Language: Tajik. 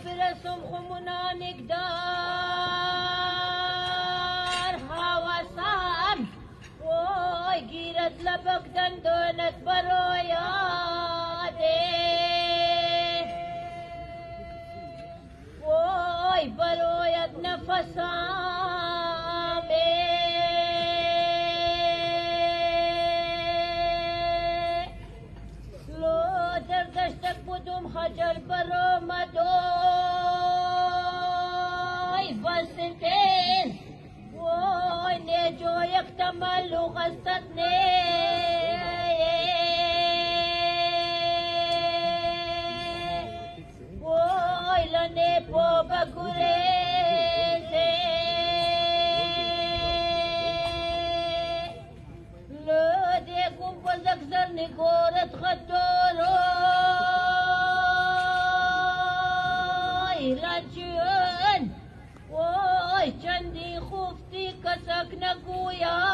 برسم خمونانك دار حواسام وای گیرت لبک دندونت برویاده وای بروید نفسام لو دردشتک بودم خجل برآمدوی بسنتين وای نجو يكتمل غستني وای لني بابا غريزي لو ديكم بزكزر نغورت خدورو رجل وای چندی خفتی کسک نگویا